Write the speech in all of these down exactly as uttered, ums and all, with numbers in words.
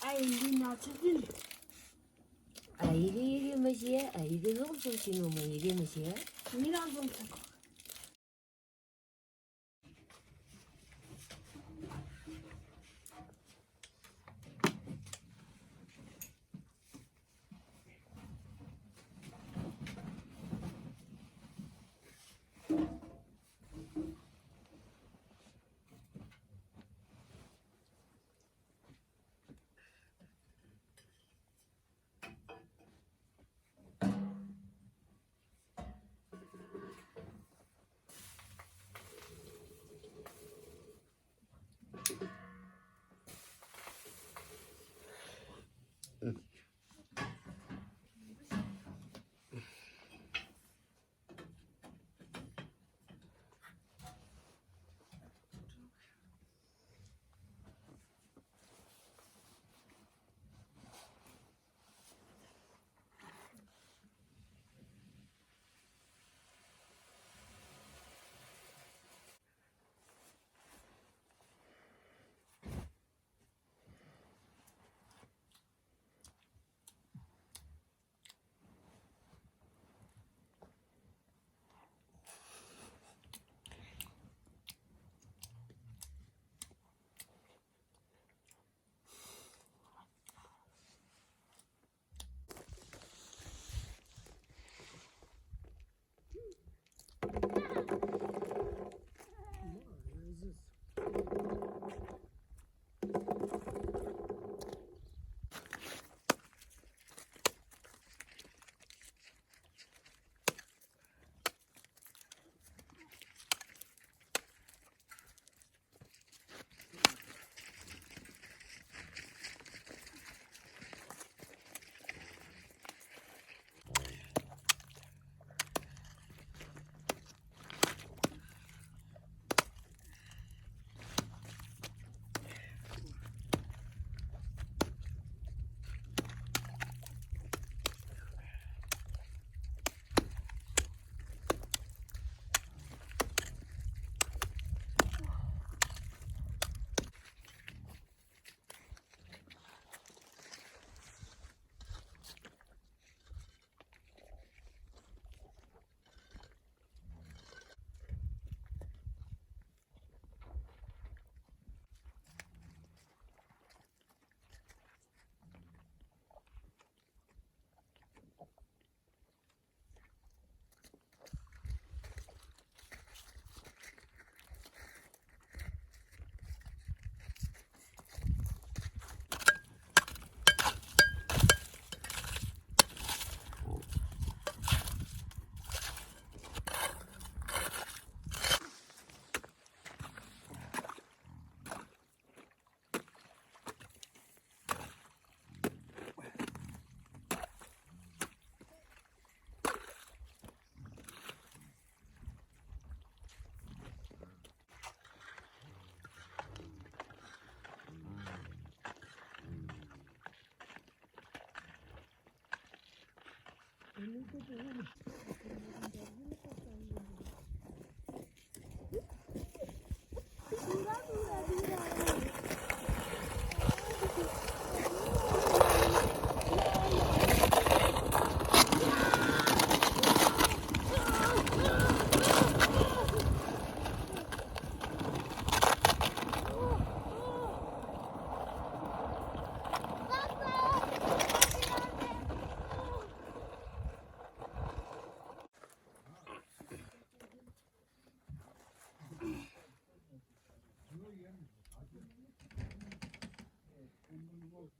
ཨ་ཡི་འདི་ན་ཆུ་འདི། ཨ་ཡི་གི་ཡི་གེ་མི་ཤེས། ཨ་ཡི་གི་ལུང་སུ་ཤེས་ནོ་མ་ཡི་གེ་མི་ཤེས། མི་རང་ཚོ་ཚོ།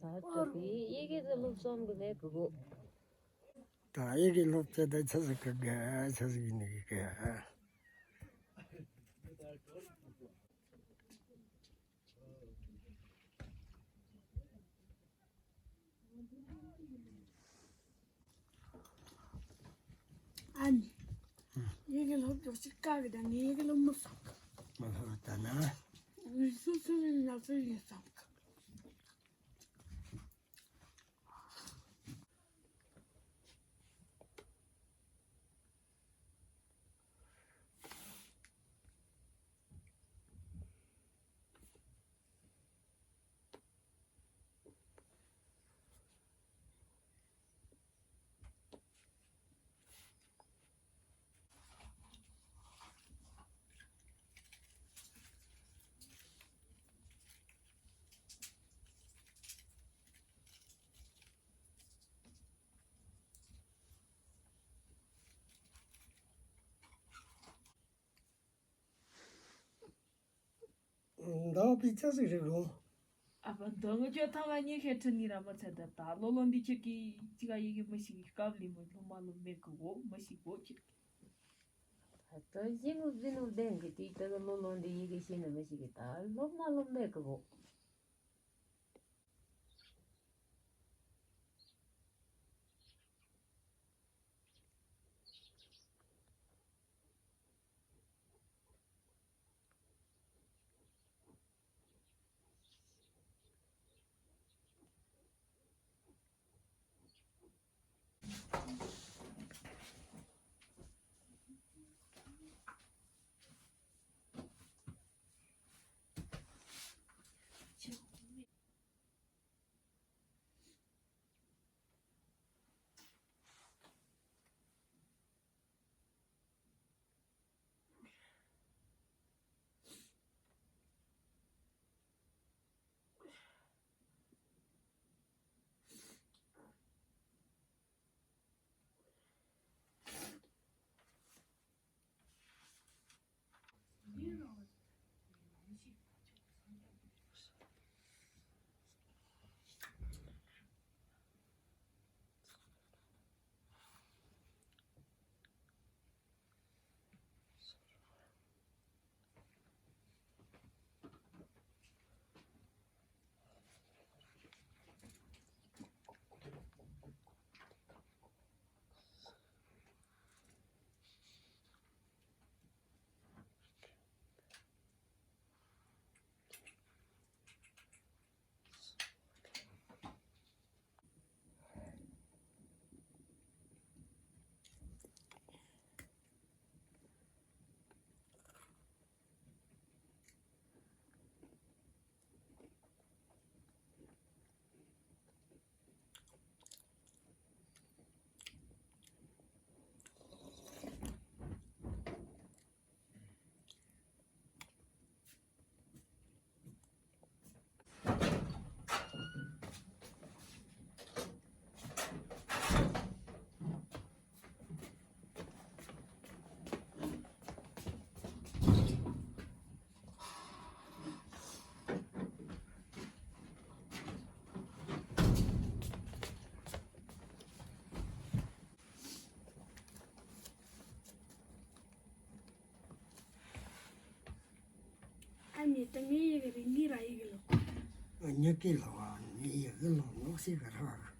ད་ད་བི་ཡི་གེ་དེ་སློབ་སོང་གི་མེད་གི་གོ། ད་ཡི་གེ་སློབ་ཚད་ད་ཆ་ཟིག་གི་ག་ཆ་ཟིག་ཡིན་གི་ག། ཨ་ནི། ཡི་གེ་སློབ་སྦྱོང་ཞིག་དཀའ་གི། ད་ངས་ཡི་གེ་སློབ་མི་སོང་གི། མ་སློབ་ད་ན། ངས་སོ་སོ་ཡིན་ན་སུ་ཡིན་སོང་གི། ཟླ་བ་པའི་ཆ་ཟིག་རེད་རུང་། ཨ་ཕ་མདོ་ངོ་ཅོ་ཐང་ང་ཉེ་ཤེས་ཁྲི་ནི་ར་མ་ཚད་ད་ད་ལོ་ལོ་འདི་ཁྱེད་ཀྱིས་ཅི་ག་ཡི་གེ་མི་ཤེས་གི་སྐབས་ལི་མོ་སློབ་མ་སློབ་མེད་གི་འོ་མི་ཤེས་གོ་ཁྱེད་ཀྱིས། ད་ལྟ་ཤེས་ངུ་བཟི་ནུ་ལྡན་གི་དུས་ད་གི་ལོ་ལོ་འདི་ཡི་གེ་ཤེས་ནི་མི་ཤེས་གི་ད་སློབ་མ་སློབ་མེད་གི་འོ། ཨ་ནི་ད་ངའི་ཡི་གེ་རེད། ངའི་ར་ཡི་གེ་ལོ། ངའི་གི་ལོ། ངའི་ཡི་གེ་ལོ་ནོག་སི་ག་ར།